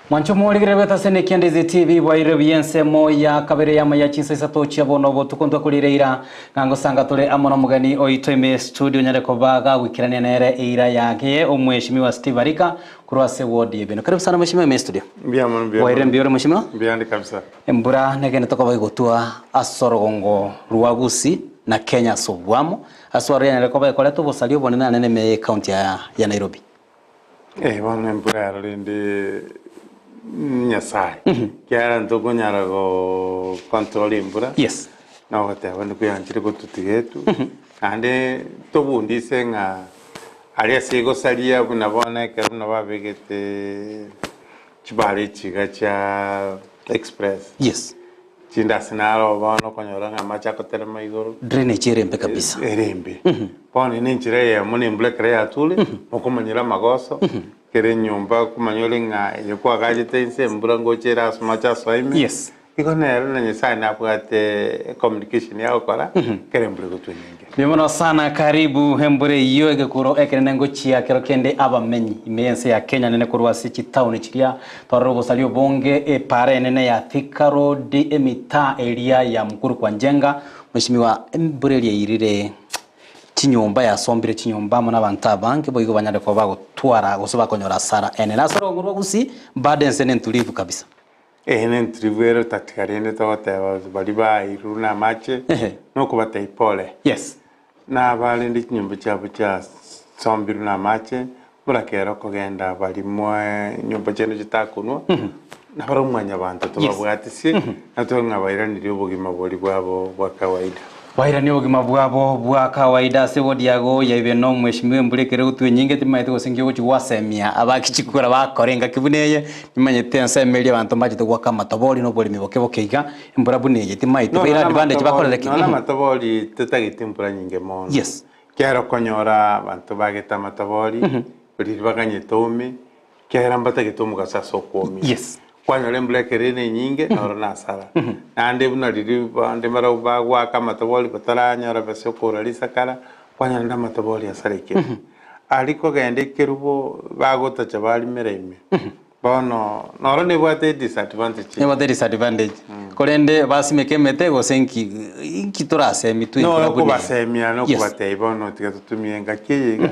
Mwanche morigerere bwetase nekianda TV bwaire buya ensemo ya kabere yamo ya chinsa isato chia bono obotuko ntwakorire eira ng'a ngosanga tore amo nomogeni oito ime studio onyare koba gagoikerania nere eira yake omweshimiwa Steve Arika korwa ase ward ya Ibeno. Karibu sana mweshimiwa ime studio. Mbuya mono mbuya Bwaire mono. mbuya ore mweshimiwa? Mbuya ndi kabisa. Embura negene tokoba igotwa ase orogongo rwa Gusii na Kenya ase obwamo ase oro yanyare koba ekoreta obosaria obonene anene ime ye county ya ya Nairobi. Eh, bono embura ero rende Nyasaye, ekiagera ntokonyara go control embura, Yes. nogoteba onde kweanchire gotutiga etwe, naende tobundise ng'a aria ase egosaria buna bono ekero buna babegete chibara echi iga chia express, Yes. chinde ase naro bono okonyora ng'a amache agoterema igoro. Drainage ere embe kabisa. Ere embe. Bono eye nenchera eyemo na embura ekero yature, mokomanyera amagoso, kera enyomba okomanya ore ng'a eye kwagachete inse embura ngocha ere ase amache asoa ime. Yes. Igo nero na Nyasaye nabwate communication ya gokora, kera embura egotwa enyinge. Mbuya mono sana karibu embura eyio egekuro ekenene ngochia kero kende abamenyi ime y'ense ya Kenya nene korwa ase chitaoni chiria twarora obosaria obonge epara enene ya Thika Road emitaa eria ya Mukuru kwa Njenga Mheshimiwa embura eria eirire chinyomba yasombire chinyomba amo nabanto abange boigo banyare koba bagotwara gose bakonyora asara enene ase orogongo rwa Gusii bado ense nentulivu kabisa. Eye nentiribu ere otatiga rende togoteba baria bairurwe namache, Ehe. nokobatebia pole. Yes. Nabarende chinyomba chiabo chiasombirwe namache, morakere okogenda baria moe nyomba chiaino chitakunwa, nabarabwo mwanyabanto tobabwatisie, natore ng'a bairanirie obogima boria bwabo bwa kawaida. Bairanie obogima bwabo bwa kawaida ase wodi yago yaibe nomweshimiwa embura ekere gotwa enyinge timanyeti gose nki ogochia gwasemia abaki chikura bakore engaki buna eye nimanyete ensemo eria abanto mbachete goaka amatobori na oboremi boke boke iga embura buna eye timaeti Nonya baire advantage bakorere ki? Nonya amatobori totageti embura nyinge mono. Yes. Ekero okonyora abanto bagete amatobori, riria baganyete ome, Ekiagera mbatagete omogaso ase okwomia. Yes. Kwanyora embura ekero ere enyinge, noro nasara. Naende buna riria bande barabwo bagoaka amatobori bataranyora besa okogora risakara, kwanyora naende amatobori asarekire. Aria kogenda ekerubo bagotacha barimera ime. Bono noro nebwate edisadvantage. Nebwate disadvantage. Korende basimeke emete gose nki nki torasemi twe Noro embura buna eye? okobasemia Yes. nokobatebia bono tiga totumie engaki eye iga.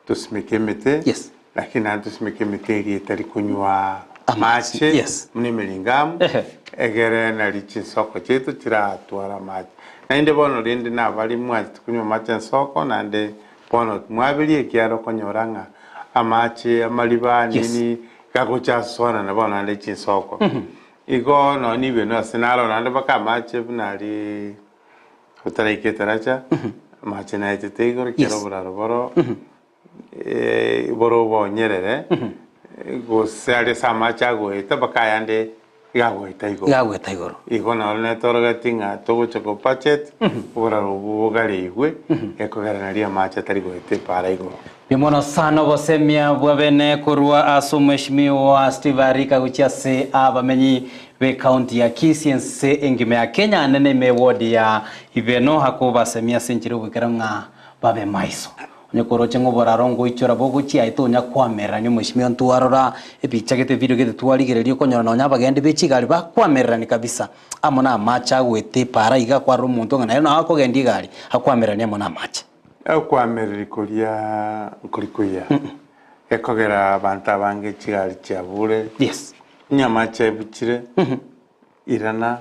Tosimeke emete, Yes. lakini naende tosimeke emete eria etari konywa Amache, amache yes. buna emeringamu, Ehe. egere nari chinsoko chiaito chiratware amache. Naende bono rende nabari mwanchete konywa amache ensoko, naende bono mwaberia ekiara okonyora ng'a amache, amariba, Yes. nini, gagocha asoanana bono naende chinsoko. Igo nonye nibe ase naro naende mpaka amache buna aria Otaraika etaracha, amache naetete igoro Yes. kera oboraro boro eh, boro obonyerere, gose aria ase amache agoeta mpaka ayande iga agoeta igoro. Iga agoeta igoro. Igo naro netorogeti ng'a togocha ko budget, oboraro obwo bogareigwe, ekogera nario amache atari goeta epaara igoro. Mbuya mono sana obosemia bwa bene korwa ase omweshimiwa Steve Arika gochia ase abamenyi be county ya Kisii ense engima ya Kenya nene ime ward ya Ibeno akobasemia ase enchera yogoikera ng'a babe maiso. Onye koroche ng'a oboraro ngoichora bogochia aye tonya koamererania omweshimiwa ntwarora ebicha gete evidio gete twarigereria okonyora nonya abagendi be chigari bakoamererania kabisa amo na amache agoeta epaara iga kwarora omonto ng'a nere nao akogendia egari akoamererania amo na amache. Okoamereri koria nkori koyia, gekogera abanto abange chigari chiabure, Yes. onye amache aibuchire, irana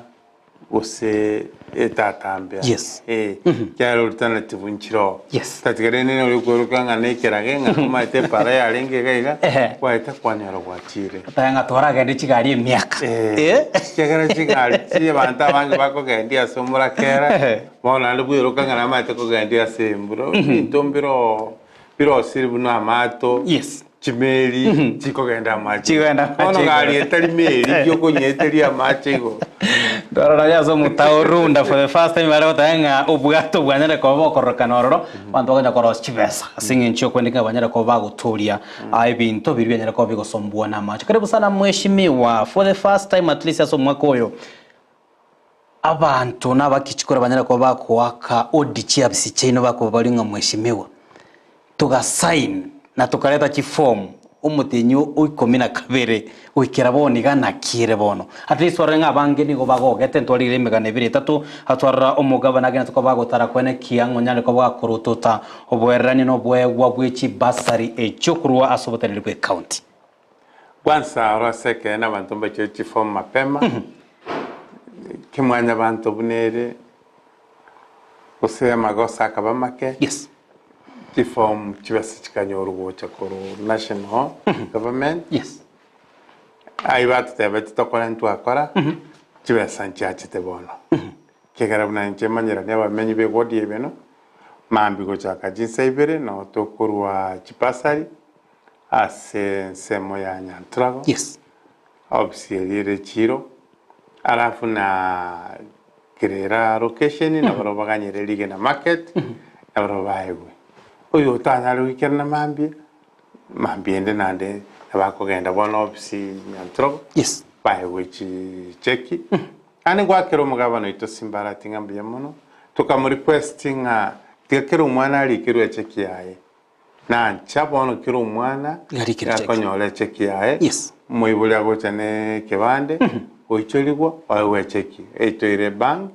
gose etatambea. Yes. Eh, ekiagera alternative nchiroo. Yes. Tatiga rende nore okweroka ng'a na ekerage ng'a omanyete epara yarenge iga iga, Ehe. kwaeta kwanyora gwachire. Oteba ng'a twaragende chigari emiaka. Eh, ekiagera chigari chi abanto abange bakogendia ase omorakera, Bono naende bweroka ng'a namaete kogendia ase embura, ebinto mbiroo birosire buna amato, Yes. chimeli chikogenda amache. Chikogenda amache Bono igoro. gari etari meli giokonyieteria amache igoro. Ndorora onye ase omotao orunda for the first time bare goteba ng'a obwato bwanyare koba bokororokana ororo, abanto bakonya korosia chibesa ase eng'encho yokwenda ng'a banyare koba bagotoria ah, ebinto biria bianyare koba bigosombwa na amache. Karibu sana mweshimiwa, for the first time at least ase omwaka oyo, Abanto nabakichikora banyare koba bakoaka odi chiafisi chiaino bakoba baria ng'a mweshimiwa. Toga sign na tokareta chiform. omotenyi o ikomi na kabere goikera bono iga naki ere bono. At least twarore ng'a abange nigo bagogete ntwarire emegano ebere etato, atwarora omogabana agende tokoba agotara kwene kiya ng'a onyare koba gakorotota oboererania na oboegwa bwe chibasari echio korwa ase oboteneneri bwe county. Kwansa oro ase ekeene abanto mbachire chifomu mapema, kimwanyabanto buna ere, gose amagoso akaba amake, Yes. chifomu chibesa chikanyorwa gocha korwa national government, Yes. aywo batotebetie tokore ntwakora, chibesa nchiachete bono. Ekiagera buna inche manyeranie abamenyi be ward ya Ibeno, mambia gochaka chinsa ibere nabo tokorwa chibasari, Ase ensemo ya Nyantrago, Yes. ofisi eria ere Chiro, alafu na Kerera location nabarabwo baganyere Rigena market, nabarabwo baegwe. Oyo otanyare goikerana mambia, mambia ende naende nabakogenda bono ofisi Nyantrago, Yes. baegwe chicheki. Naende ngoakera omogabana oito Simbarati ng'a mbuya mono, tokamorequest ng'a tiga kera omwana arikerwe echeki yaye. Nancha bono kera omwana Yarikire cheki. akonyora echeki yaye, Yes. omoibori agocha ne ekebande, oichorigwa oegwe echeki, eitoire ebank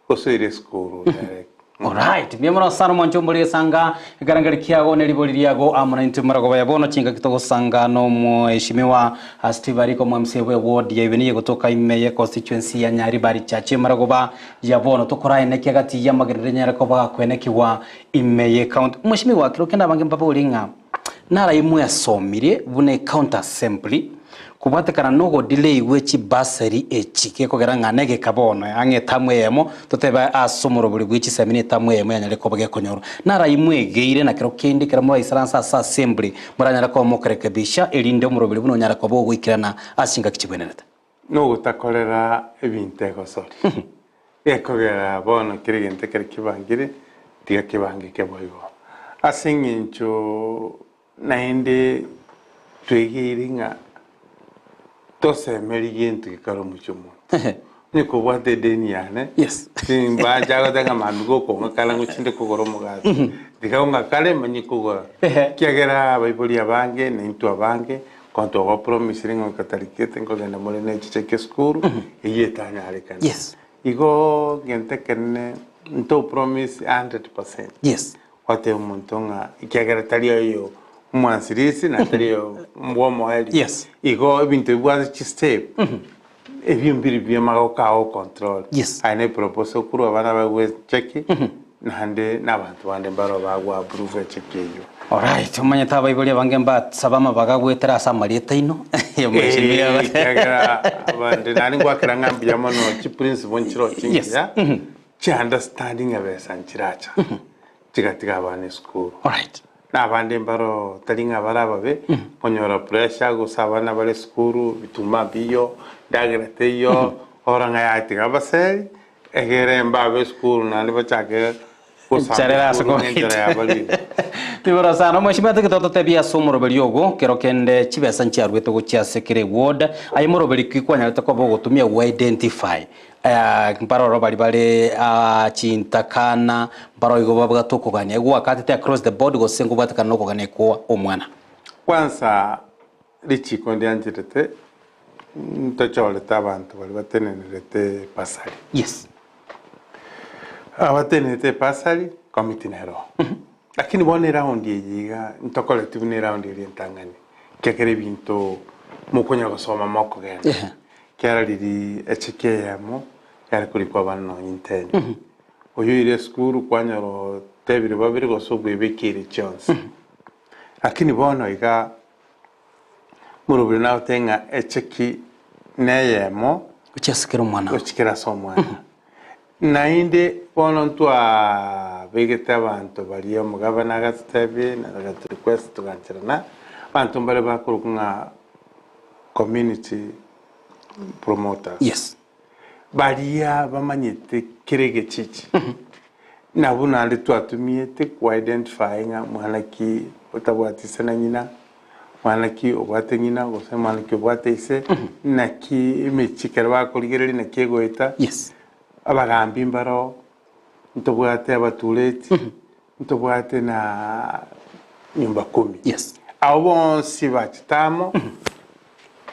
gose oire esukuru direct. Alright, mbuya mono sana omwancho ombori gesanga ekerengeri kiago ne ribori riago amo naintwe maragoba ya bono chingaki togosanga na omoeshimiwa Steve Ariko omo MCA bwe ward ya Ibeni egotoka ime ye constituency ya Nyaribari Chache maragoba ya bono tokoraenekia gati ya amagenderero nyare koba gakwenekigwa Ime ye county Mweshimiwa kero kende abange mbabori ng'a narai mwesomirie buna ecounty assembly kobwatekana na ogodelay gwe chibursary echi gekogera ng'a negeka bono ang'e etamu eyemo totebe ase omorobori bwe chisemi na etamu eyemo yanyare koba gekonyorwa. Narai mwegeire na kero kende ekero moraisaranse ase assembly moranyare koba mokorekebisha erinde omorobori buna onyare koba ogoikerana ase chingaki chibwenerete. Nogotakorera ebinto egosori, gekogera bono kera egento ekero kebangire, tiga kebangeke boigo. Ase eng'encho naende twegeire ng'a tosemerie gento gekare omochie omonto. Onye kobwate edeni yane, Yes. timbacha goteba ng'a mambia gokong'akana ngochinde kogora omogati, tiga ong'akare manye kogora. Ekiagera abaibori abange na intwe abange, Konto ogopromisire ng'a otarikete nkogenda more ne chicheki esukuru, eyio etanyarekane. Yes. Igo gento ekenene ntopromise 100%. Yes. Gwateba omonto ng'a ekiagera tari oyo omwansirisi na tari oyo bw'omoerio. Yes. Igo ebinto bibwate chistep, ebio mbiri biamagoko ao ocontrol. Yes. Aye ne proposal okorwa abana baigwe echeki, naende na abanto bande mbaro bagwa approve echeki eyio. Alright, omanyete abaibori abange mbasabe amabaga goetera ase amarieta aino. Eh, ekiagera abande naende ngwakera ng'a mbuya mono chiprinciple nchiro chingiya, chi understanding ebesa nchiracha, chigatiga abana esukuru. Alright. Na abande mbaro tari ng'a bare ababe, onyora pressure gose abana bare esukuru, bituma mbiyo, endagera teiyo, ora ng'a yatiga abaseri, egere mbabe esukuru naende bachake gosamba Ncharera ase esukuru ng'a enchera kobaita. yabarire. Tiboro sana omweshimiwa teke tototebia ase omoroberi ogo kero kende chibesa nchiaruete gochia ase kera eward aye moroberi ki kwanyarete koba ogotumia go identify mbaroro baria bare chintakana mbaro igo babwate okogania gwakatete across the board gose nkobwatekana na okogania kwa omwana. Kwanza richiko ndiancherete ntochorete abanto baria batenenerete bursary. Yes. Abatenenerete ebursary committee nero. Lakini bono eround eye iga ntokoreti buna eround eria entang'ani, ekiagera ebinto mokonyara gosoma mokogenda. Ekiagera riria echeki eyemo yare korikwa abana nonye inteni. Oyo oire esukuru kwanyora otebire babere gose obwebekeire chionsi. Lakini bono iga Morobiri nagotebie ng'a echeki neyemo Gochia ase kera omwana. gochia kera ase omwana. Naende bono ntwabegete abanto baria omogabana agatotebie na agatorequest togancherana, abanto mbare bakorokwa ng'a community promoters. Yes. Baria bamanyete kera egechichi, nabwo naende twatumiete ko identify ng'a mwana ki otabwati ise na ng'ina, mwana ki obwate ng'ina gose mwana ki obwate ise, naki emechie ekero bakorigereria naki egoeta, Yes. abagambi mbaroo, ntobwate abatureti, ntobwate na nyumba kumi. Yes. Abwo bonsi bachete amo,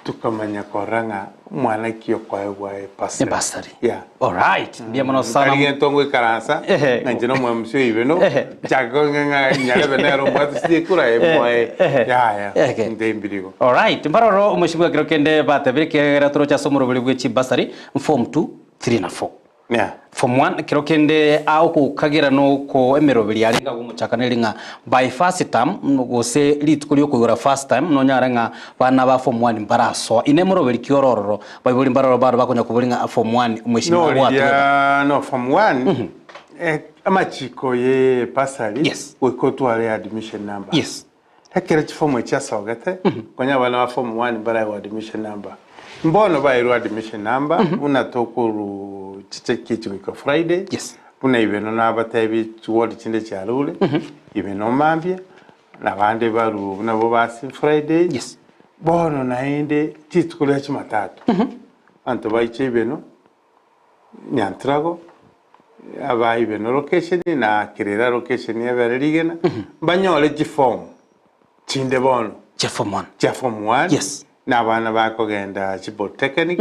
tokamanya korora ng'a omwana ki okoegwa ebasari. Ebasari. Yeah. Alright, mbuya mono sana. Tari gento ngoikaransa, Ehe. ng'a inche nomo MC oibe no, Ehe. nchake kong'a ng'a nyarebe nere omwate chitekura emoe. Ehe. Yaya, Eke. inte mbirigo. Alright, mbaroro omweshimiwa kero kende batebire ekiagera toroche ase omoroberi bwe chibasari, form 2, 3 na 4. Yeah. Form 1 kero kende a okokagera noko emeroberi yarenge agwo omochakano ere ng'a by first term gose rituko riokoigora first term nonyare ng'a bana ba form 1 mbarasoa. Ine moroberi ki ore ororo? Baibori mbaroro baro bakonya koboria ng'a form 1 omweshimiwa No gwatweba. riria no form 1 eh, amachiko ye bursary Yes. goika otware admission number. Yes. Ekero chifomu echi chiasogete, konya abana ba form one mbaraegwe admission number. Mbono baerwe admission number, buna tokoru chicheki echi goika Friday, Yes. buna ibe nabatebi chiward chinde chiarure, ibe nomambia, nabande barue buna bo basi Friday. Yes. Bono naende rituko ria Jumatatu, abanto baiche ibeno, Nyantrago, abaibe nolocation na kerera location ebere rigena, mbanyore chiform chinde bono Chia form one. chia form one Yes. na abana bakogenda chipolytechnic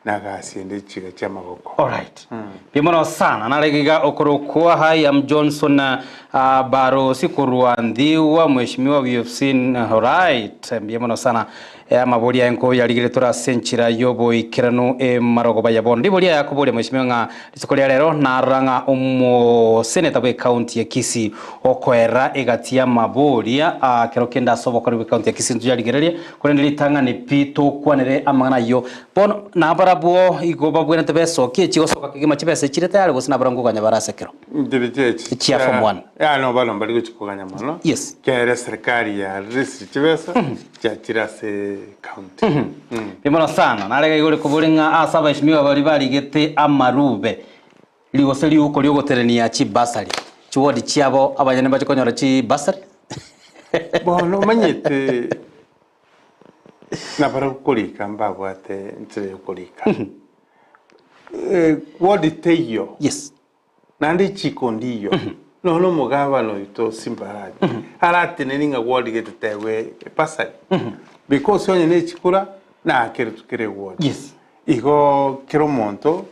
na gasi ende chiga chiamagoko. Alright. Mbuya mono sana. Nare iga okorokwa Hi am Johnson uh, Barosi korwa Ndhiwa mheshimiwa we have seen alright. Mbuya mono sana. Amaboria aye nkoyarigereria tore ase enchera y'oboikeranu emarogoba ya bono. Riboria yakoboria mweshimiwa ng'a rituko ria rero narora ng'a omoseneta bw'ecounty ya Kisii okoera egati y'amaboria aa kero kende ase obokori bw'ecounty ya Kisii ntoyarigererie korende ritang'ani pi tokwanere amang'ana ayio. Bono nabarabwo igo babwenerete besokie echigosoka kegima chibesa echire tayari gose nabarabwo nkoganya bare ase ekero. Nchire chiachi Chia form one. Ya no bono mbari gochia koganya mono. Yes. Kiagera eserikari yarisirie chibesa chiachire ase county. Mbuya mono sana. Narega igoro kobori ng'a ase abaeshimiwa baria barigete amarube gose riuko riogoterenia chibasari, chiwodi chiabo abanyene mbache konyora chibasari. Bono omanyete nabarabwo korika mbabwate enchera yokorika. Wodi teiyo. Yes. Naende ichiko ndiyo, nonya omogabana oito Simba Arati arateneni ng'a gwarigete tegwe ebasari because onye ne chikura nakeretwe kera eward. Yes. Igo kera omonto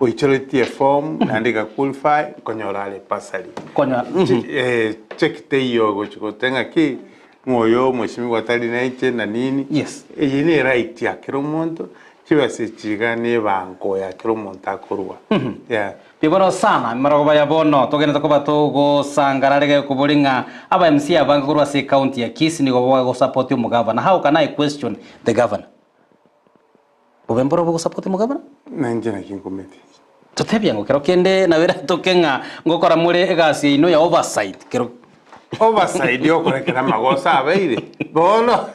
oichoretie eform naende ega qualify nkonyora are ebasari. Konyora, mhm. Check teiyo ogochi gote ng'aki ng'a oyo omweshimiwa tari nainche na nini. Yes. Eye ne right ya kera omonto Chibesa echi iga nebango ya kera omonto akorua. Yeah. Ribono sana, emerogoba ya bono togenete koba togosangara rege kobori ng'a aba MCA abange korwa ase ecounty ya Kisii nigo bagosapoti omogavana. How can I question the governor? Bobe mboro bogosapoti omogavana? Nainche naki nkumeti. Totebie ng'o kero kende nabo eratoke ng'a ngokora more egasi yaino ya oversight kero. Oversight yokorekera amagoso abeire bono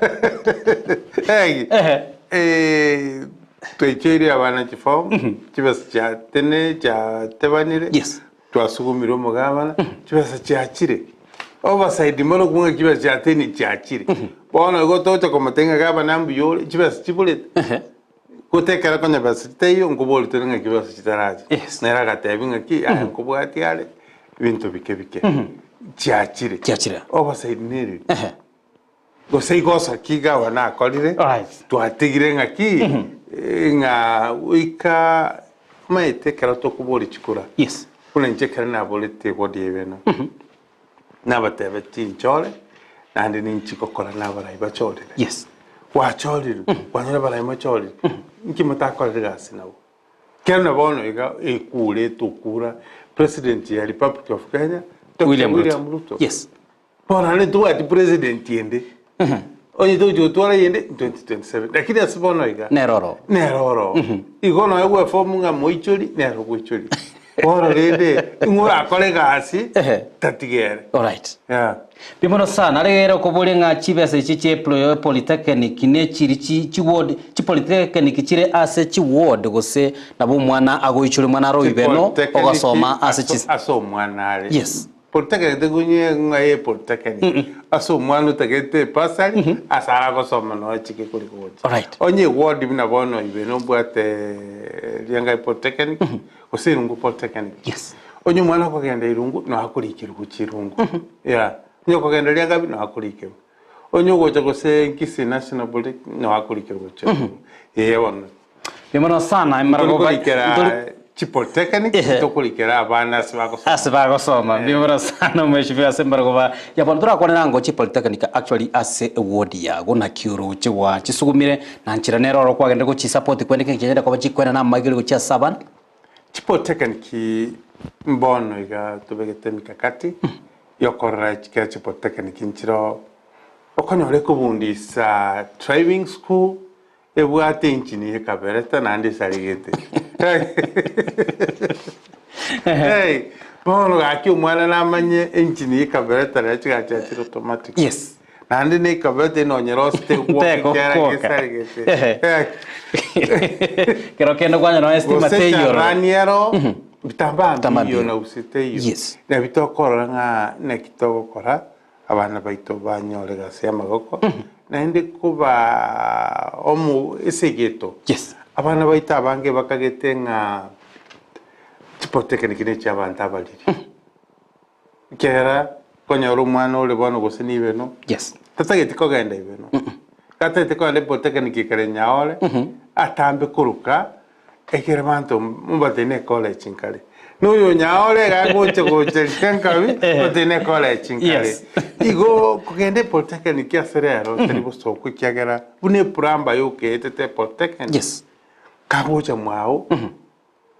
egi Ehe. eh, twaichoire abana chiform chibesa chiatene chiatebanire Yes. twasugumire omogabana chibesa chiachire oversight mono kung'a chibesa chiatene chiachire bono igo togocha komotebia ng'a gabana mbuya ore chibesa chiborete Ehe. Gote ekero konya besa chitaiyo, nkoboria tore ng'aki besa chitaracha. Yes. Nere agatebia ng'aki aye nkobwatia are ebinto bike bike. Chiachire. Chiachire. Obosaidi neri. Ehe. Gose igoso ki gava nakorire, Alright. twatigire ng'aki, eh, ng'a goika omanyete ekero tokoboria chikura. Yes. Buna inche ekero naboretie ward eye eno, Nabatebetie inchore, naende ninchi gokora nabarai bachorire. Yes. Gwachorirwe, kwanyora abarai mochorire, inki motakorera egasi nabo? Kero bono iga ekura etokura president ya Republic of Kenya, Dr. William Ruto. William Ruto. Yes. Bono naende ntobwati president ende, onye togochi gotwara eyende 2027, lakini ase bono iga Nere oro. nere oro. Igo nonya gweform ng'a moichori, nere ogoichoria. Bono rende, ing'o orakore egasi Ehe. tatiga ere? Alright. Yeah. Mbuya mono sana. Regera okoboria ng'a chibesa echi chie pro- polytechnic ne chiri chi chiward chipolytechnic chire ase chiward gose nabo omwana agoichore omwana are oibeno Polytechnic ogosoma ase aso chis ase omwana are. Yes. Polytechnic tekunye ng'a ye polytechnic. Ase omwana otagete ebasari ase aragosoma noe chike kori gocha. Alright. Onye eward buna bono oibeno obwate Riangai Polytechnic Gose irungu polytechnic. Yes. Onye omwana okogenda irungu, no akorikerwa gochia irungu. Yeah. Onye okogenda riagabi, no akorikerwa. Onye ogocha gose Kisii National Polytechnic nabo akorikera gochia ororo. Ee bono. Mbuya mono sana Ntori korikera chipolytechnic, tokorikera abana ase bagosoma. Ase bagosoma. Mbuya mono sana omweshimiwa ase mbarogo ya bono torakwanera ngo chipolytechnic actually ase eward yago naki oroche gwachisugumire na nchera nere oro kwagenderire gochisupport kwende kenge chianyare koba chikoenana amaiga gochia ase abana. Chipolytechnic mbono iga tobegete emikakati yokorora kera chipolytechnic nchiro okonyora ekobundisa driving school Ebwate enchini y'ekabereta naende esaregete. Hey, bono gaki omwana namanye enchini y'ekabereta rero chigacha chire automatic. Yes. Naende na ekabereta nonye rosete gwoka Teko ekiara gwoka. gesaregete. Ehe. Kero kende kwanyora nonya estima Gose teiyo ororo. charani ero bitambaa Bitambaa mbiyo mbiyo. na gose teiyo. Yes. Nabio tokorora ng'a naki togokora Abana baito banyore egasi y'amaboko, naende koba omo esegeto. Yes. Abana baito abange bakagete ng'a chipotekeniki ne chi'abanto abariri. Ekiagera okonyora omwana ore bono gose nibeno, Yes. tatageti kogenda ibeno. Gatagete kogenda epotekeniki ekere nyaore, atambe koroka Ekero abanto mbatari ne college nkare, na oyo onyaore iga agocha gocha rika nkabi, batari ne college nkare. Yes. Igo kogenda epolytechnic ase rero tari bosokwa ekiagera buna eplumber yokeetete epolytechnic, Yes. kagocha mwao,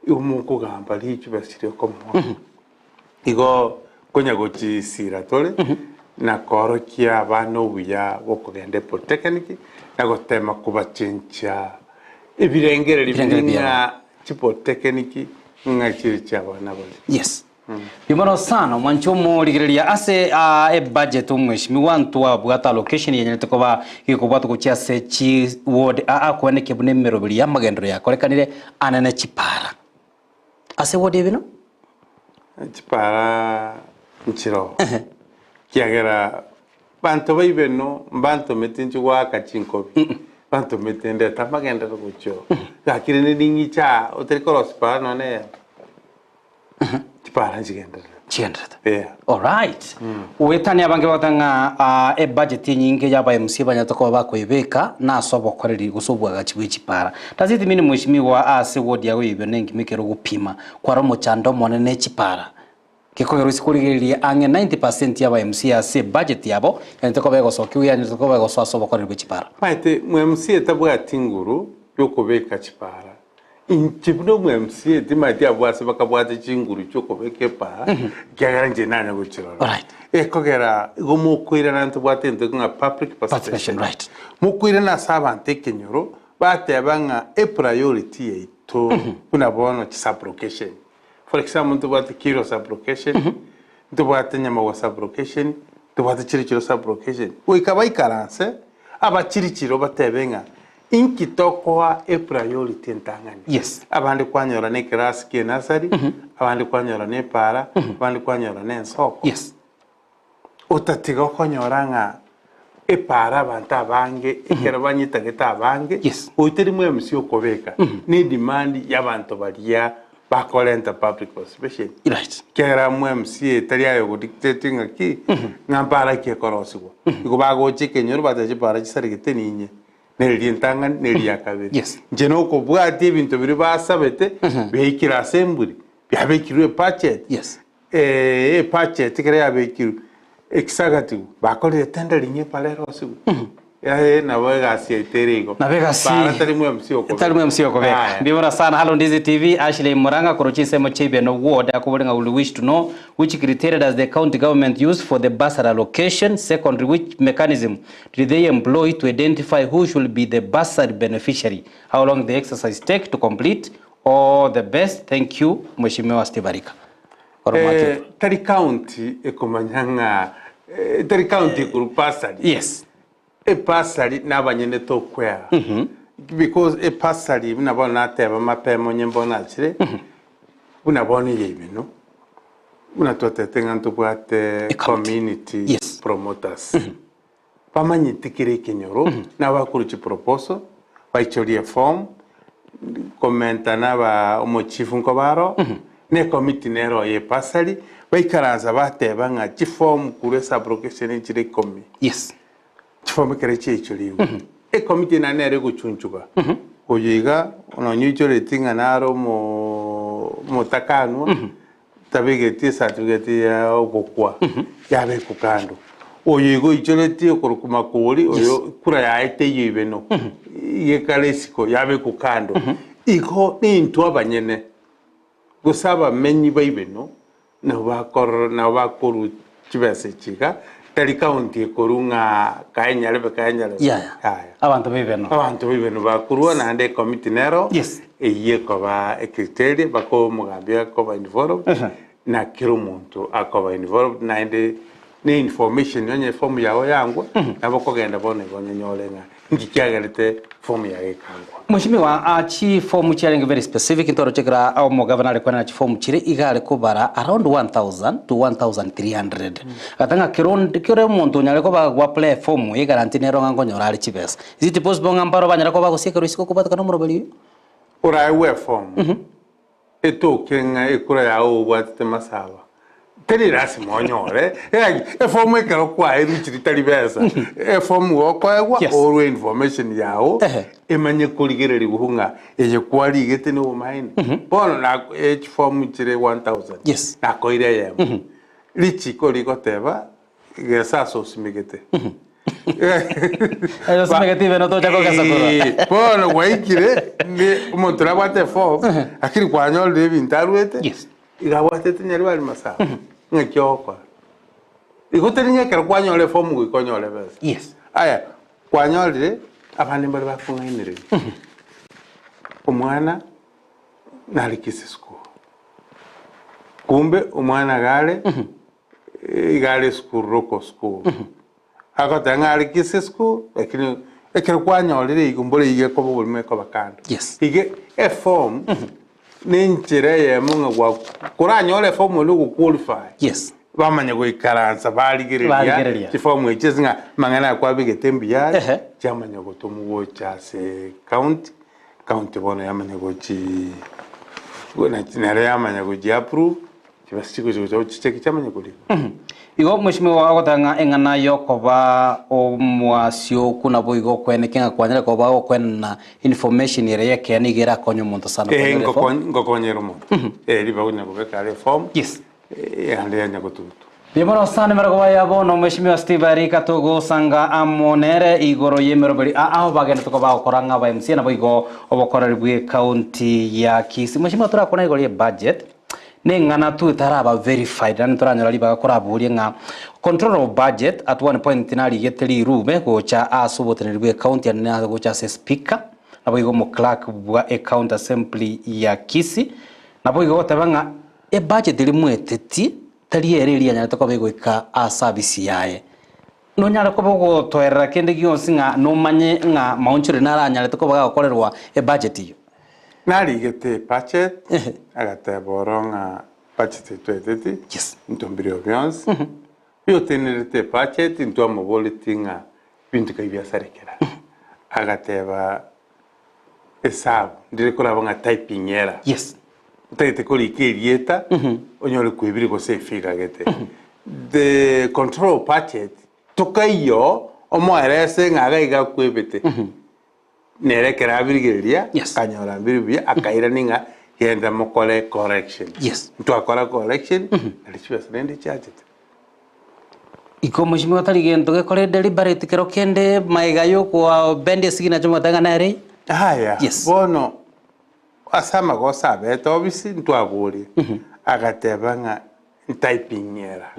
igo mokogamba richuba riria okomoa. Igo konya gochisira tore, na koorokia abana obuya bw'okogenda epolytechnic, na gotema kobachencha ebirengererio Ebirengererio biria biabo. ng'a chipolytechnic ng'a chire chi'abana baria. Yes. Mbuya mono sana omwanchi omorigereria ase ah, ebudget omweshimiwa ntwabwate allocation yenyarete koba gekobwatwa gochia ase chi ward aa koenekia buna emeroberi y'amagenderero yakorekanire anene chipara. Ase ward ebino? Chipara nchiroo, ekiagera banto ba ibeno mbantomete inche goaka chinkobi, bantomete ndete amagenderero gochia oo. Gaki rende ning'iche aa otari korosia para nonya na eyemo, chipara nchigendererete. Chigendererete. Yeah. Alright. Goetania abange bagoteba ng'a ah, ebudget enyinge ya aba MCA banyarete koba bakoebeka nase obokoreri gose obwagachi bwe chipara. Does it mean mweshimiwa ase ward yago ya Ibeno engima ekero ogopima kwara omochando omonene ne chipara? Gekogera ase korigereria ang'e 90% ya aba MCA ase ebudget yabo yanyarete koba egosokiwa yanyarete koba egosoa ase obokoreri bwe chipara. Omanyete mwe MCA tabwati nguru yokobeka chipara Inche buna omo-MCA timanyeti abwo ase bakabwate chinguru chi'okobeka epara, ekiagera inche nanya gochirora. Alright. Ekogera igo mokoirana ntobwate egento ng'a public Participation, participation. right. Mokoirana ase abanto ekenyoro, bateba ng'a epriority yaito buna bono chisublocation. For example, ntobwate Kiro sublocation, ntobwate Nyamagwa sublocation, ntobwate Chirichiro sublocation. Goika baikaranse, abachirichiro batebe ng'a Inki tokoa epriority entang'ani? Yes. Abande kwanyora ne ekerasi kie nursery, abande kwanyora ne epaara, abande kwanyora ne ensoko. Yes. Otatiga okonyora ng'a epaara abanto abange ekero banyetagete abange, Yes. oiteri mwe MC okobeka, ne edemand ya abanto baria bakorenta public participation. Right. Ekiagera mwe MC tari aye ogodictate ng'a ki, ng'a mpaara ki ekorosigwa. Igo bagocha ekenyoro bateba chipaara chisaregete ninye. Neri ritang'ani, neri ria kabere. Yes. Inche nokobwatia ebinto biria basabete, biaikire ase emburi, biabekirwe ebudget. Yes. Eh, ebudget ekero yabekirwe, ekisagatigwe, bakorire tendering epara erosigwe. Yaye nabo egasi yaito ere igo. Nabo egasi Para tari mwe MC okobeka. Tari mwe MC okobeka. Aya. Mbibora sana Hello Ndizi TV, Ashley Murang'a korwa chinsemo chia Ibeno Ward akobori ng'a we wish to know which criteria does the county government use for the bursary allocation, secondly which mechanism Did they employ to identify who should be the bursary beneficiary? How long the exercise take to complete? All the best. Thank you, Mheshimiwa Steve Arika. Eh, tari county ekomanya ng'a eh, tari county ekorwa bursary. Yes. Ebursary nabanyene tokwea. Because ebursary buna bono nateba mapema onye mbono nachire, buna bono eye ibeno, Buna twatebete ng'a ntobwate Ecounty. community Yes. promoters bamanyete kera ekenyoro nabo bakorwa chiproposal baichorie eform komenta naba omochifu nkoba aro na ecommittee nero ya ebursary baikaransa bateba ng'a chiform korwa esublocation chire ikomi Yes. Chifomu ekero chiaichorigwe, ekomiti naende nere egochunchuga, oyo iga nonya oichoreti ng'a nare omo omotakanwa, tabegeti ecertificate ya ogokwa, yabekwa kando. Oyo iga oichoreti okorokwa makori, oyo kura yaye teiyo ibeno, iga ekare isiko, yabekwa kando. Igo nintwe abanyene, gose abamenyi ba ibeno, Nabo bakorora, nabo bakorwa chibesa echi iga, tari county ekorwa ng'a kae nyarebe kae nyarebe. Yaya. Yaya. Abanto baibeno. Abanto baibeno bakorwa naende ecommittee nero Yes. eyio ekoba ecriteria mpaka omogambi akoba involved Ehe. na kera omonto akoba involved naende na information onye eform yago yangwa nabo okogenda bono igo onyonyore ng'a Inki kiagerete fomu yaye ekangwa? Mweshimiwa, ah, chifomu chiarenge very specific ntoroche kera omogavana are kwenana chifomu chire iga are kobara around 1000 to 1300 agata ng'a kero onde kera omonto onyare koba gwa apply efomu eye guarantee nero ng'a nkonyora are chibesa. Is it possible ng'a mbaro banyare koba gosiekerwa isiko kobwatekana omoroberi oyio? Oraegwe efomu Etoke ng'a ekura yao obwatete masaba, teri lasima onyore. Yaani efomu ekero kwaeruchiri tari besa, efomu gokoegwa Yes. orwe information yao Ehe. emanye korigererigwa ng'a eye kwarigete na obomaene. Bono na echifomu chire 1000 Yes. nakoire eyemo. Richiko rigoteba gesa ase osimegete. Ase osimegete ibe notocha kogesa korwa. Eh, bono gwaikire ne omonto nabwate eform lakini kwanyorire ebinto arwete Yes. iga abwatete nyaribari masaba ng'aki ogokora igo teri ng'a ekero kwanyora eform goika onyore ebesa Yes. aya kwanyorire abande mbare bakong'ainereria omwana nare Kisii school kumbe omwana iga are Iga are esukuru local school. Agoteba ng'a are Kisii school lakini ekero kwanyorire igo mbore iga ekoba oborimo ekoba kando. Yes. Iga eform ne enchera eyemo ng'a gwa koranyore eform onde ogo qualify. Yes. Bamanya goikaransa barigereria Barigereria. chiform echio ase ng'a amang'ana aya kwabegete mbuya are, Ehe. chiamanya gotomwa gocha ase county, county bono yamanya gochi nere yamanya gochi approve. Chibesa chigocha gocha gochicheki chiamanya korigwa. Igo mweshimiwa agoteba ng'a eng'ana y'okoba omwasioku naboigo okweneke ng'a kwanyare koba ogokwenana information ere y'ekeene iga erakonye omonto sana Eh, konyora eform. ngokonyera omonto. Eh, ribaga onya kobeka are eform. Yes. Eh, ande yanya gotutwa. Mbuya mono sana emerogo baye bono mweshimiwa Steve Arika togosanga amo nere igoro y'emeroberi a ao bagenderete koba bagokora ng'a aba MCA naboigo obokoreri bw'ecounty ya Kisii. Mweshimiwa torakwana igoro y'ebudget. Neng'ana tu etaraba verified naende toranyora ribaga koraborie ng'a controller of budget at one point narigete rirube gocha ase oboteneneri bwe county ande na gocha ase speaker naboigo omo clerk bwa ecounty assembly ya Kisii naboigo goteba ng'a ebudget eria mwetetie tari ere eria yanyarete koba egoika ase abisi yaye. Nonyare koba ogotoerera kende gionsi ng'a nomanye ng'a maonchoreri naranyarete koba gagokorerwa ebudget eyio. Narigete ebudget, agateba oro ng'a budget etweteti, Yes. intwe mbirio bionsi. Oyotenerete ebudget intwe amoboreti ng'a binto ki biasarekera. Agateba esabu, ndire koraba ng'a typing error. Yes. Otagete korika erieta, onyore kwebire gose efigure gete. The control budget, tokaiyo omoerese ng'a iga iga akwebete. Nere ekero abirigereria, Yes. akanyora mbiri buya, akairania ng'a genda mokore correction. Yes. Ntwakora correction, nario chibesa rende chiachete. Iko mweshimiwa tari gento gekore deliberate kero kende maega yokoa bend esignature mogoteba ng'a nere. Aya, Yes. bono Ase amagoso abete obisi ntwaboria, agateba ng'a ntyping error.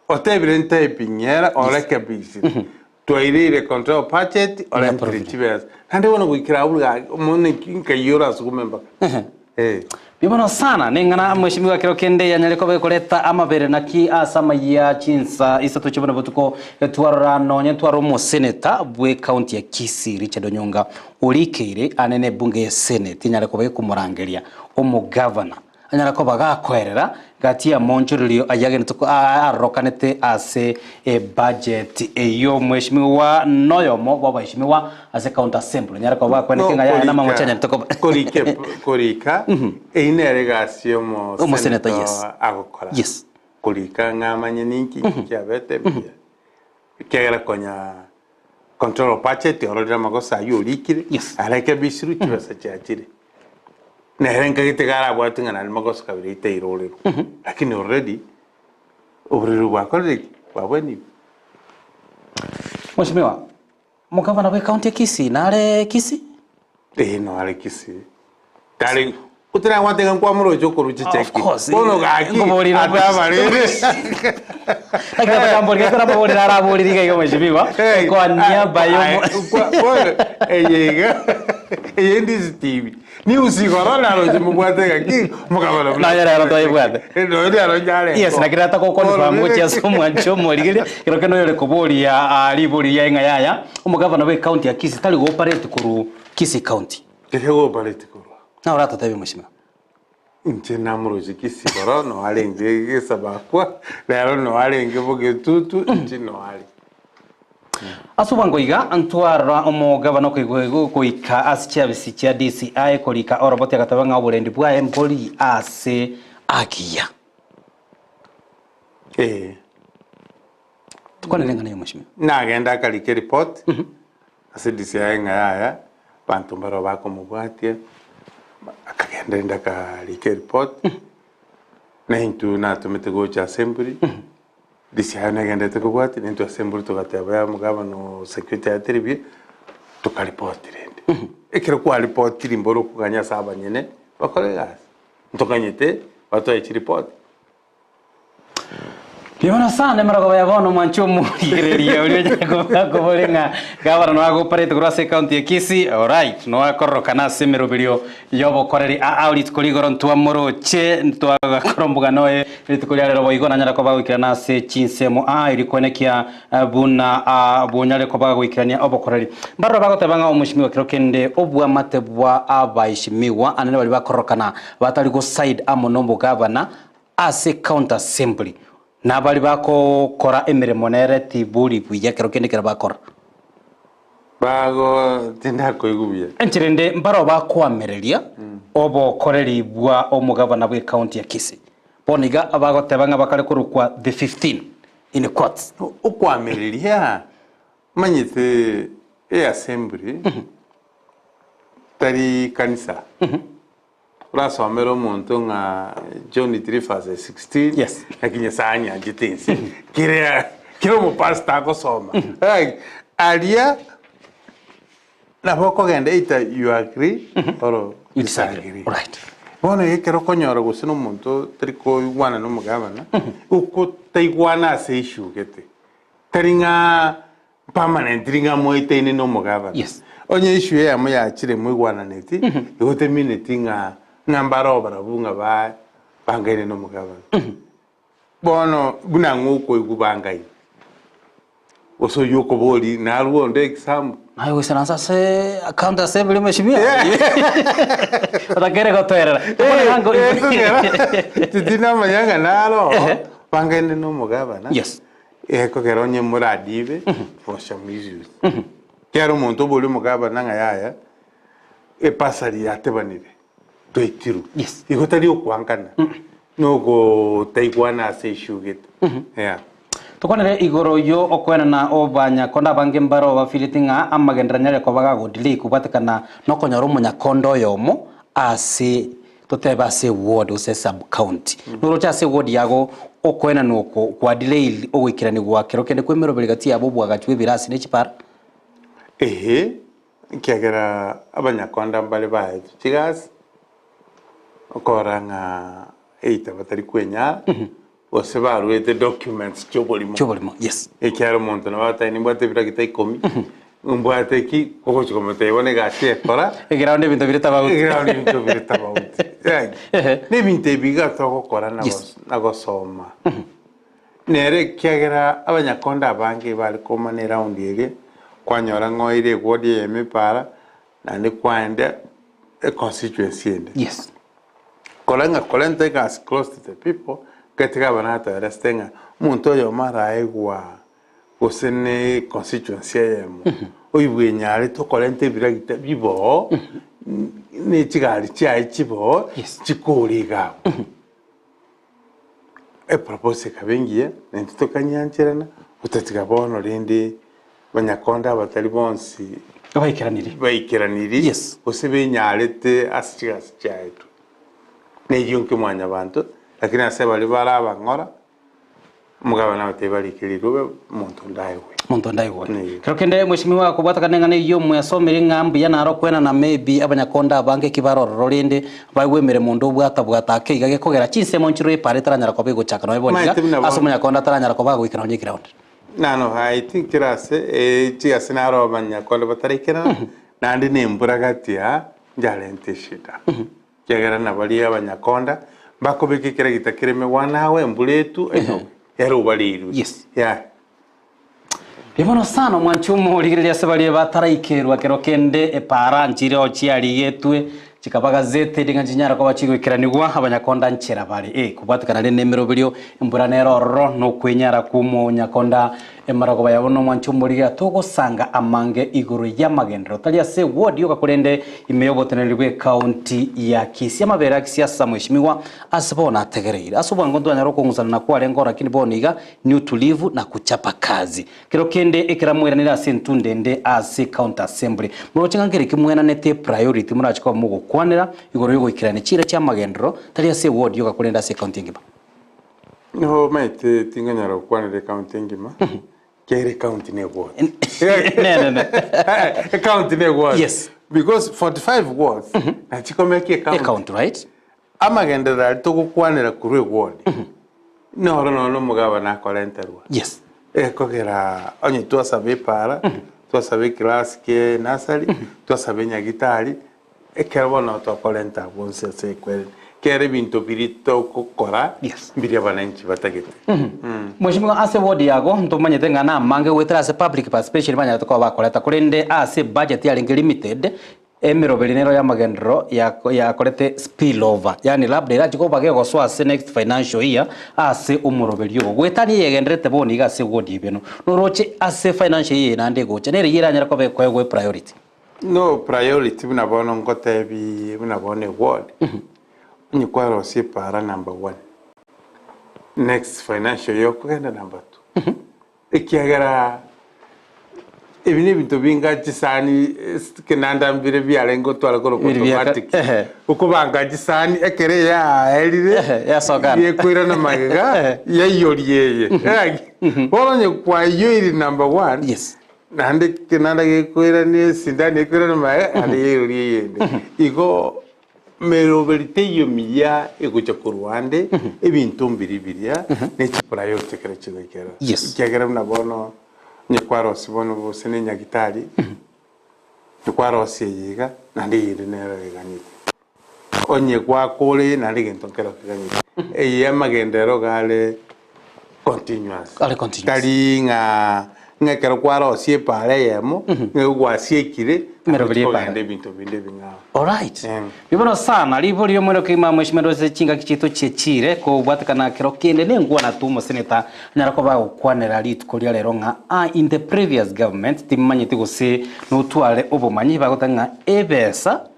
Otebire ntyping error orekebisire. Twaireire control budget orentire chibesa. Naende bono goikera abwo gaki omone nkai orasugume mpaka. Eh. Mbuya mono sana neng'ana mweshimiwa kero kende yanyare koba ekoreta amabere naki ase amayia chinsa isato chia bono botuko twarora nonye ntware omoseneta bwe county ya Kisii Richard Onyonga Orikeire ane nebunge ye seneti enyare koba ekomorangeria omogavana, anyare koba gakoerera gati y'amonchorerio ayio agenderete arokanete ase ebudget eyio. Mweshimiwa noyomo bw'abaeshimiwa ase county assembly onyare koba gakweneke ng'a yaya namang'oche anyarete koba. Korika korika eyio nere egasi Omosenator, y'omosenator yes. agokora. Yes. Korika ng'a amanye ninki kiabete mbuya. Ekiagera konya. Control of budget ororire amagoso aywo orikire, Yes. arekebisirwe chibesa chiachire. Nere nkagete iga arabwate ng'a naende magoso kabere itairorerwa. Lakini already oborero bwakorire ki? Bwabwenigwe. Mweshimiwa, Omogavana bwe county ya Kisii nare Kisii? Ee noare Kisii. Tari otaragwate ng'a nkwamoroche okorwa Of chicheki. course. Bono gaki Nkoborire atabarere. Lakini atakambori gakora amaborero araborire iga iga mweshimiwa. Hey, Kwa niaba yo aye, bono eye iga eye ndisitibi. News igoro naroche mobwate gaki mokabana buna. Nonya rero toyebwate. Nonya rero nyareko. Yes, lakini ata gokonfirm gochia ase omwancho omorigereria, ekero kende oyore koboria ah, ribori riaye ng'a yaya, omogavana bwe county ya Kisii tari go operate korwa Kisii county. Tari go operate korwa. Naye oratotebie mweshimiwa. Inche namoroche Kisii igoro no arenge Gesabakwa, rero no arenge Bogetutu, inche no are. Ase obwango iga, ntwarora omogabana okoigwa goika ase chiabisi chia DCI korika oroboti agateba ng'a oborendi bwaye mbori ase agiya. Ee. Tokwanere eng'ana ya omweshimiwa. Nagenda akarika eripoti ase DCI ng'a yaya abanto mbaroo bakomobwatia, akagenda rende akarika eripoti, na intwe natomete gocha assembly. Risiayo negenderete kobwatia, na intwe ase embori togateba ya omogabana o security aye buya, tokaripoti rende. Ekero kwaripotiri mboro okoganya ase abanyene bakore egasi, ntoganyete batoe chiripoti. Mbuya sana emerogoba ya bono mwanche omorigereria oria onyare koba kobore ng'a gavana noe agoparete korwa ase ecounty ya Kisii, alright, noe akororokana ase emeroberio Y'obokoreri aa rituko rigoro ntwamoroche, ntwagakora omogano oye rituko ria rero boigo nanyare koba goikerana ase chinsemo aa erio koenekia buna bonyare koba goikerania obokoreri. Mbaroro bagoteba ng'a omoshimiwa kero kende obwamate bwa abaishimiwa anene baria bakororokana batari go side amo nomogabana ase county assembly nabari bakokora emeremo nere tibori buya kero kende kero bakora. Bago tindakoigwa buya. Enchera ende mbaroo bakoamereria obokoreri bwa omogabana bw'ecounty ya Kisii. Bono iga bagoteba ng'a bakare korokwa the 15 in quotes. Okoamereria, manyete eassembly tari kanisa. Orasomere omonto ng'a John 3 verse 16 Yes. naki Nyasaye anyanchete inse kere kera omopastor agosoma Right. Aria nabo okogenda either you agree or You disagree. disagree. Right. Bono ekero okonyora gose na omonto tari koigwana na omogabana okotaigwana ase issue gete tari ng'a Permanently ng'a moetaine na omogabana. Yes. Onye issue eyemo yachire moigwananeti, igo temineti ng'a ng'a mbare barabwo ng'a ba bangaine na omogabana. Bono buna ng'o okoigwa bangaine? Gose oywo okobori narwo onde example. Naye goisaransa ase county assembly mheshimiwa otakere gotoerera. Titinamanya ng'a naro bangaine na omogabana. Yes. Ekogera onye moradibe for some issues. Kera omonto oboria omogabana ng'a yaya, epasari yatebanire, twaitirwe. Yes. Igo tari okwankana, nogotaigwana ase issue gete. Yeah. Tokwanere igoro yo okoenana obanyakonda abange mbaro bafileti ng'a amagenderero anyare koba gagodelay kobwatekana nokonyora omonyakonda oyomo ase Totebe ase eward gose esub county. Noroche ase eward yago okoenanwa oko kwa derail ogoikeranigwa kero kende kwemeroberi gati yabo obwagachi bw'ebirasi ne chipara? Eeh, ekiagera abanyakonda mbare baetwe chigasi, okorora ng'a either batari kwenyara, Gose baruete documents chi'oborimo. Chi'oborimo, yes. Ekiagera omonto nabo agotebi nimbwate ebiragita ikomi, nimbwate eki, ogochi komotebia bono egasi ekora, Eground ebinto bire tabauti. eground ebinto bire tabauti. Right. Ehe. Na ebinto ebi iga togokora na Yes. gos- na gosoma. Nere ekiagera abanyakonda abange bare komana eround eria, kwanyora ng'a oire eward eyemo epaara, naende kwaenda econstituency ende. Yes. Kora ng'a korenta egasi close to the people, gatiga abana atoeresete ng'a omonto oyomo araegwa gose ne constituency eyemo, oibwenyarete okorenta ebiragita biboo, ne chigari chiaye chiboo, Yes. chikore iga abwo. Eproposal ekaba engiya, naintwe tokanyiancherana, gotatiga bono rende. Abanyakonda abatari bonsi Baikeraniri. baikeraniri Yes. gose benyarete ase chigasi chiaetwe. Neyio inki mwanyabanto, lakini ase baria bare abang'ora, omogabana abatebie barike rirube, omonto onde aegwe. Monto onde aigwe. Nigo. Kero kende mweshimiwa kobwatekana eng'ana eyio mwesomire ng'a mbuya naro kwenana maybe abanyakonda abange ki bare ororo rende baigwe emeremo onde obwata-bwata ake iga gekogera chinsemo nchirwe epara etaranyara koba egochaka nonya bono iga Maete buna ase bono. omonyakonda ataranyara koba agoikera nonya eground. Nano I think kera ase eh, chigasi naro abanyakonda bataraikerana, naende na embura gati aa njarente eshida. Ekiagera nabaria abanyakonda mbakobeka ekeragita kere emegwano ao embura etwe enyobe, ere obareirwe. Yes. Yeah. Mbuya mono sana omwanchi omorigereria ase baria bataraikerwa kero kende epaara nchire chiarigetwe chikaba gazetted ng'a nchinyare koba chigoikeranigwa abanyakonda nchera bare eh kobwatekana rende nemeroberio embura nere ororo nokwenyara kw'omonyakonda Emarogoba yabo nomwancha omorigia togosanga amange igoro y'amagenderero tari ase eward yoka korende ime y'oboteneneri bw'ecounty ya Kisii. Amabere a kisiasa mweshimiwa ase bono ategereire. Ase obwango ntwanyara okong'usana na kwarenge oo lakini bono iga ni utulivu na kuchapa kazi. Kero kende ekeramoiranere ase entunda ende ase ecounty assembly. Moroche ng'a nkere ki mwenanete epriority morache koba mogokwanera igoro y'ogoikerania chiira chi'amagenderero tari ase eward yoka korende ase ecounty engima. Nigo omanyete tingonyara gokwanera ecounty engima, ekiagera ecounty ne eward. Nenene. Ecounty ne eward. Yes. Because 45 wards, nachi komeka ecounty. Ecounty, right? Amagenderero aria togokwanera korwa eward, noro nonya omogabana akorenterwa. Yes. Ekogera onye twasaba epaara, twasaba eclass kie nursery, twasaba enyagitari, Ekero bono tokorenta abwo onsi ase ekwere, kera ebinto biria togokora Yes. mbiria abananchi batagete. Mweshimiwa ase ward yago ntomanyete ng'a namange goetera ase public participation banyarete koba bakoreta korende ase ebudget yarenge limited emeroberi nero yamagenderero yako yakorete spill over yaani labda erache koba gegosoa ase next financial year ase omoroberi ogo goetania eyegendererete bono iga ase ward eye noroche ase financial year eye naende egocha nere eyio eranyare koba ekoegwa epriority. No priority buna bono ngotebi buna bono eward, onye kwarosia epara number one, next financial year okogenda number two. Ekiagera ebi na ebinto binga chisani ekenanda mbire biarenge gotwara korokwa Biri biaka- automatic. ehe. Okobanga chisani ekero yaerire, Ehe, yasokana. yekoirana magega, yaiyoria eye. Bono onye kwaiyoiri number one, Yes. Naende ekenanda gekoirania esindani ekoirana maye, naende yairoria eyende. Igo meroberi teiyo miya egocha korwa ande, ebinto mbiri biria, ne chipriority ekero chigoikera. Yes. Ekiagera buna bono, onye kwarosia bono gose na enyagitari, nkwarosia eye iga, naende eyende nero eganete. Onye gwakora eye naende egento nkero keganyete. Eye amagenderero iga are continuous. Are continuous. Tari ng'a ng'a ekero kwarosia epaara eyemo, ng'a igo gwasiekire, Emeroberi y'epaara. kogenda ebinto binde ebing'ao. Alright. Mm. Ribono sana, ribori ri'omwene okegima mweshimiwa ase chingaki chiaito chiechire, kobwatekana kero kende nengwana tu omoseneta anyara koba agokwanera rituko ria rero ng'a ah, in the previous government timanyeti gose notware obomanyi bagoteba ng'a ebesa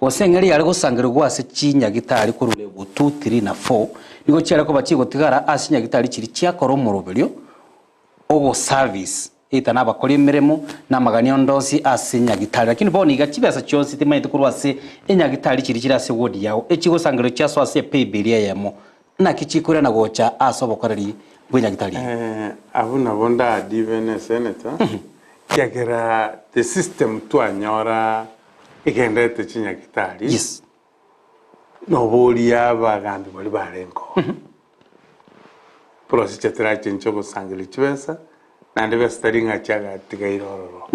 Gose eng'eria yare gosangererigwa ase chinyagitari korwa level 2, 3 na 4 nigo chiare koba chigotigara ase chinyagitari chiria chiakora omoroberio ogoservice either nabakori emeremo na amagani onde onsi ase nyagitari. Lakini bono iga chibesa chionsi timanyeti korwa ase enyagitari chiria chire ase ward yao echigosangererigwa chiasoa ase epaybill eyemo naki chikoirana gocha ase obokoreri bw'enyagitari eye. Abwo nabo ndadibe ne senator ekiagera the system twanyora Egenderete chinyagitari Yes. noboria abagambi baria barenge oo. Procedure terachenche ogosangereria chibesa, naende besa tari ng'a chiagatigaire ororo.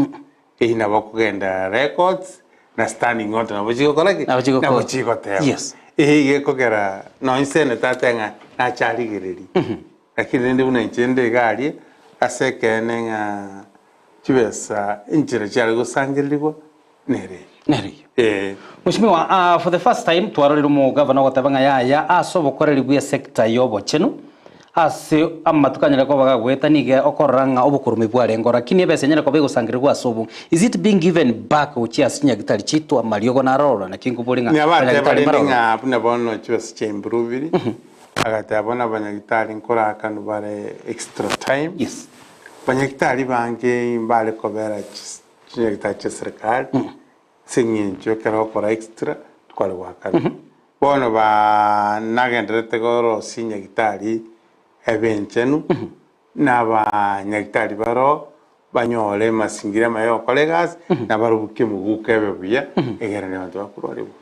Eyio nabo okogenda records na standing order nabo chigokora ki? Nabo chigokora. Nabo chigoteba. Yes. Eyio iga ekogera nonye senator atebe ng'a nacharigereria. Lakini rende buna inche nde iga aria, ase ekeene ng'a Chibesa enchera chiare gosangererigwa nere eyio. Nere eyio. Ee. Mweshimiwa, ah, for the first time twarorire omogavana ogoteba ng'a yaya ase obokoreri bwe sector y'obochenu ase amatuko anyare koba gagoeta nigo okorora ng'a obokorumi bwarenge oro lakini ebesa enyare koba egosangererigwa ase obwo is it being given back gochia ase chinyagitari chiaito amariogo narorora naki nkobori ng'a Niabateba abanyagitari rende mbarorora. ng'a buna bono chibesa chia improve-iri, agateba bono abanyagitari nkorakanwa bare extra time. Yes. Banyagitari bange mbare kobera chis chinyagitari chia serikali, ase eng'encho ekero okora extra tware goakana. Bono baa nagendererete korosia nyagitari ebe enchenu, na abanyagitari baroo banyore emasingira amaya yogokora egasi, na barubuke omoguko ebe buya, egere na abanto bakorwarigwa.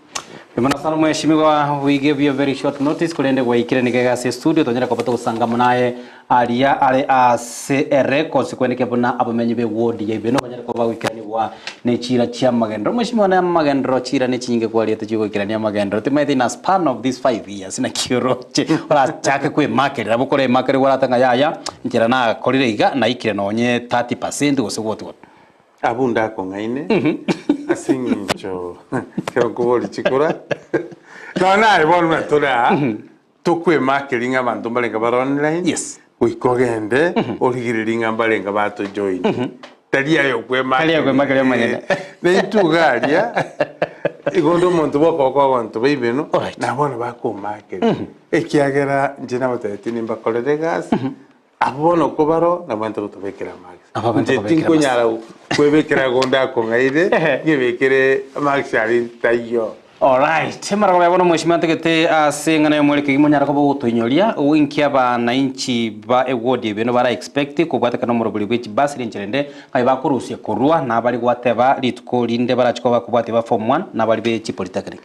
Mbuya sana mweshimiwa we gave you a very short notice korende gwaikire niga egasi estudio tonyare koba togosanga muna aye aria are ase erecords kweneke buna abamenyi be ward ya Ibeno banyare koba bagoikeranigwa ne chiira chia amagenderero. Mweshimiwa na amagenderero chiira ne chinyinge kwariete chiogoikerania amagenderero timaete in a span of these 5 years naki oroche orachake kwemakerera bokore emakereri orate ng'a yaya nchera nakorire iga naikire nonye 30% gose what what. Abwo ndakong'aine ase eng'encho ekero nkoboria chikura, nonya naye bono buna tore aa, tokwemakeria ng'a abanto mbarenge bare online, Yes. goika ogende origererie ng'a mbarenge batojoin. Tari aye Tari aye okwemakeria omonyene. Na intwe iga aria, igo onde omonto bw'okoboko abanto ba ibeno, Alright. na bono bakomakeria. Ekiagera inche nabatebetie nimbakorere egasi, Abwo bono kobaro nabwenerete gotobekera amarks. Abwo abwenerete Inche kobekera tinkonyara kwebekera gonde akong'aire, nyebekere amarks aria taiyo. Alright, emarabwo ya bono mweshimiwa ntagete ase eng'ana y'omwere kegima onyare koba ogotoinyoria inki abananchi ba eward ya Ibeno bara expect kobwatekana omorobori bwe chibasari enchera ende ng'ai bakorusia korwa nabari gwateba rituko rinde barachi koba bakobwatia ba form one nabari be chipolytechnic.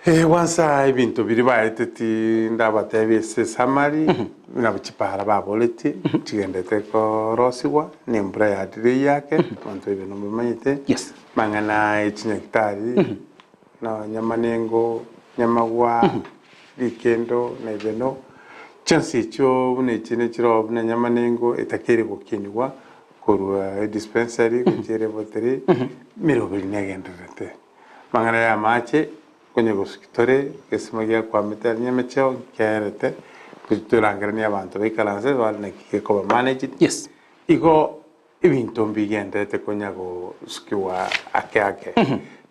Ee, gwansa ebinto biria baeteti ndabatebie ase esummary, buna chipara baboretie, chigendete korosigwa, na embura yadire eyake, abanto baibeno mbamanyete, Yes. amang'ana ya chinyagitari, nonya Manengo, Nyamagwa, Rikendo, na Ibeno, chionsi echio buna echi nechiroo buna Nyamanengo etakeire gokinigwa korwa edispensary gochia level three, emeroberi negendererete. Amang'ana y'amache, konya gosuki tore, egesima giakwamete aria nyamecheo nkerete, torangeranie abanto baikaranse bare naki gekoba managed. Yes. Igo ebinto mbigenderete konya gosukiwa ake ake.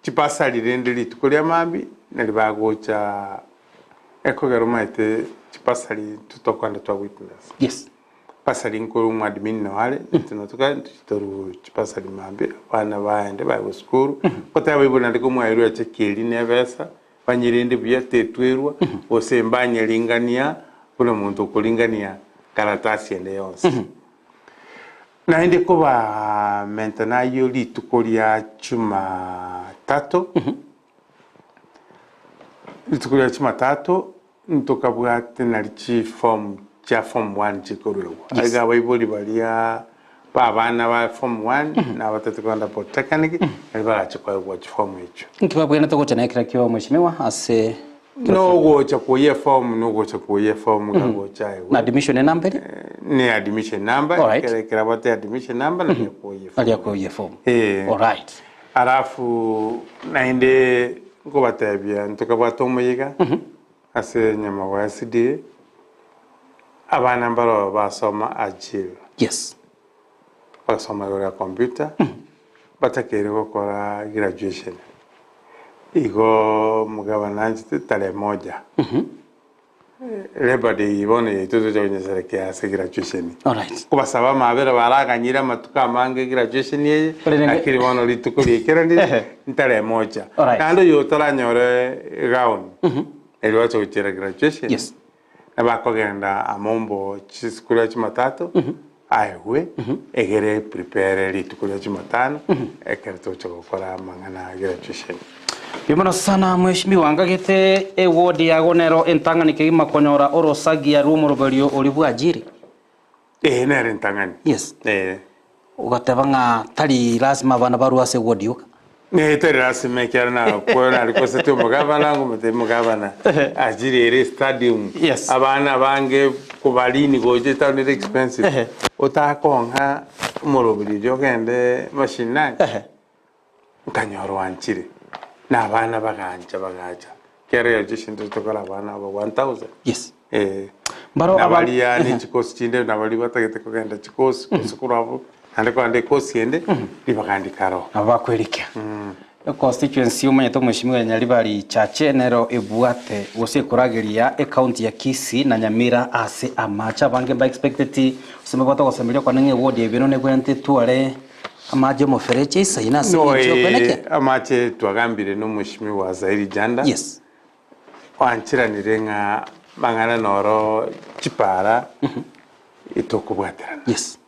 Chibasari rende rituko ria mambia nari bagocha ekogera omanyete chibasari intwe tokogenda twa witness. Yes. Basari nkorwa omoadmin noo are, intwe noo tokare toru chibasari mambia, abana baende baegwe esukuru, goteba abaibori naende komwaerwa echeki eria na ebesa, banyerende buya tetwerwa, gose mbanyeringania buna omonto okoringania karatasi ende yonsi. Naende kobamenta nayio rituko ria Jumatatu, rituko ria Jumatatu Ntokabwate nari chiform chia form one chikoruegwa. Yes. Aiga abaibori baria ba abana ba form one na abatete kogenda polytechnic nari barache koegwa chiform echio. Inki babwenerete gocha na ekero kio mweshimiwa ase Nogocha koyia eform nogocha koyia eform gagocha aegwe. na admission enamba eri? Ne admission number Alright. ekero ekero abwate admission number nari akoyia eform. Aria akoyia eform. Eh. Alright. Alafu naende nkobatebia ntokabwate omoyega ase Nyamagwa SDA, abana mbaroo basoma Agile. Yes. Bagasoma igoro ya computer, batakeire gokora graduation. Igo omogabana anchete tarehe moja. Labour Day bono yaito tocha konyeserekea ase graduation. Alright. Kobasaba amabera baraganyire amatuko amange graduation eye, Korende lakini bono rituko riaikeranire, Ehe. ntare mocha. Alright. Naende oyo otaranyore egown, erio ache gochiera graduation, Yes. nabakogenda amombo chisukuru ya jumatatu, aegwe, egere prepare rituko ria jumatano, ekero togocha gokora amang'ana a graduation. Mbuya mono sana mweshimiwa ngagete eward yago nero entang'ani kegima konyora orosagia rw'omoroberio oria bw'ajiri. Ee nere entang'ani. Yes. Ee. Ogateba ng'a tari lasima abana barue ase eward yoka. Ee tari lasima ekiagera nakwo narikosete omogabana ngomotebia omogabana ajiri ere estadium. Yes. Abana abange kobarini gocha etown ere expensive. Ehe. Otakong'a omoroberio oria ogende mashinani. Ehe. Nkanyora oanchire, na abana bagancha bagacha, kera graduation totokora abana aba 1000. Yes. Eh. Mbaro Na aba- baria ne chikosi chinde na baria batagete kogenda chikosi gose korwa abwo, naende kogenda ekosi ende, ribaga ndikare oo. Nabo bakwerikia. Econstituency omanyete omweshimiwa ya Nyaribari Chache nero ebwate gose ekorageria ecounty ya Kisii na Nyamira ase amache abange mba expecteti gose mbabwate ogosemeria okone ng'a eward ya Ibeno nebwenerete etware amache omoferechi aisaine ase No, eng'encho eh, yokoenekia. amache twagambire na omweshimiwa Zairi Janda Yes. oancheranire ng'a mang'ana noro chipara etokobwaterana. Yes.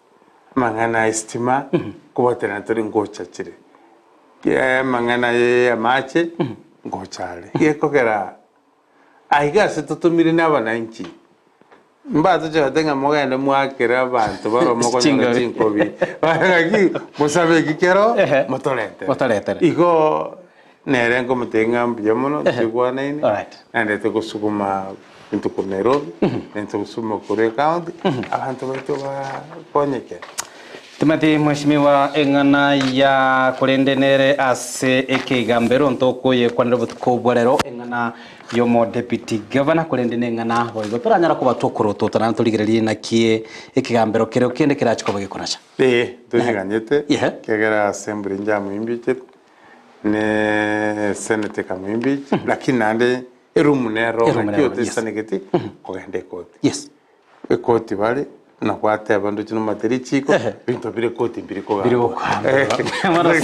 Amang'ana estima nkobwaterana tore ngocha chire, amang'ana ya amache ngocha are. Gekogera aiga ase totomire na abananchi, mbatoche gote ng'a mogende mwakere abanto baroo mokonyora Chinkobi. chinkobi, ng'aki mosabe eki kero Ehe. motoretere. Motoretere. Igo nere nkomotebia ng'a mbuya mono toigwanaine, Alright. naende togosuguma Into korwa Nairobi, nainto gosuma korwa ecounty, abanto baito bakonyeke. Timothy mweshimiwa eng'ana ya korende nere ase ekegambero ntokoyekwanera obotuko bwa rero eng'ana yomo deputy governor korende neng'ana boigo toranyara koba tokorotota naende torigererie naki ekegambero kereo kende kerache koba gekonacha. Ee, toriganete, Ehe. ekiagera assembly njamoimbichete, ne senate ekamoimbicha, lakini naende Erumu nero Erumu ng'aki nero, yes. otesanegeti kogenda ekoti. Yes. Ekoti bare nagwateba ndoche nomate richiko Ehe. binto bire ekoti mbiri Biri kogambwa. gokambwa.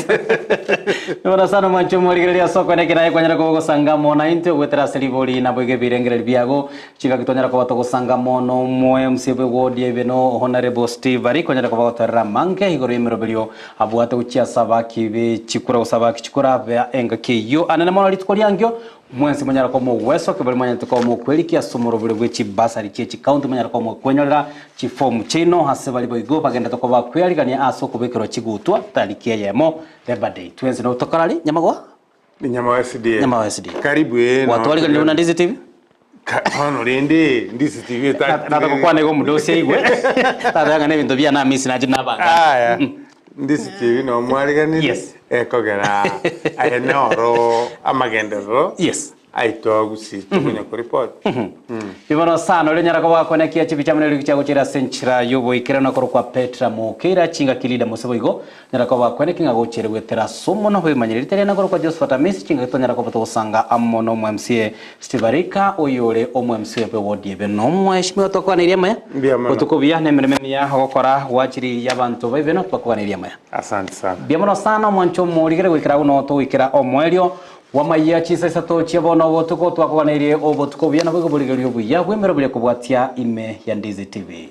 Bono sana omwancho omorigereria ase okone ekero aye kwanyara koba ogosanga amo naintwe goetera ase ribori naboigo ebirengererio biago chingaki twanyara koba togosanga amo na omo MC bwe ward ya Ibeno Honorable Steve Ari kwanyara koba gotorera amange igoro y'emeroberio abwate gochia ase abaki be chikura gose abaki chikura ba engaki eyio anene mono rituko riangio Mwensi monyare koba mogwesokia baria mwanyarete koba mokwerikia ase omorobori bwe chibasari chie chikaunti, monyare koba mokwenyorera chifomu chiaino ase baria boigo bagenderete koba bakwearigania ase okobekerwa chigutwa tariki eyemo Labour Day. Twensi nabo tokorari Nyamagwa? Nyamagwa SDA. Nyamagwa SDA. Karibu ee. Gwatwariganirie buna Ndizi TV? Bono rende Ndizi TV etari. Natagokwana igo omodosi aigwe tateba ng'a nebinto biane amisi nache nabanga. Aya. Ndisi TV nomwariganire Yes. ekogera aye noro amagenderero Yes. aito agusii tokonya koripoti. Ribono sana oria onyara koba gakwenekia chibicha amo neriogi chiagochera ase enchera y'oboikeranu akorokwa Petra Mokeira chingaki Lida Mose boigo onyara koba gakwenekia ng'a gochere goetera ase omonwa bw'ebimanyereri riria nakorokwa Josephat Amisi chingaki tonyara koba togosanga amo nomo MCA Steve Arika oyore omo MCA bwe ward ebe nomweshimiwa twakwaneirie amaya Mbuya mono. botuko buya na emeremo emiya ogokora gwachiri y'abanto ba Ibeno twakwaneirie amaya. Asante sana. Mbuya mono sana omwancho omorigere goikera agwo noo togoikera omoerio bw'amayia chinsa isato chia bono obotuko twakoganeirie obotuko obuya naboigo borigereria obuya bw'emeroberi ekobwatia ime ya Ndizi TV.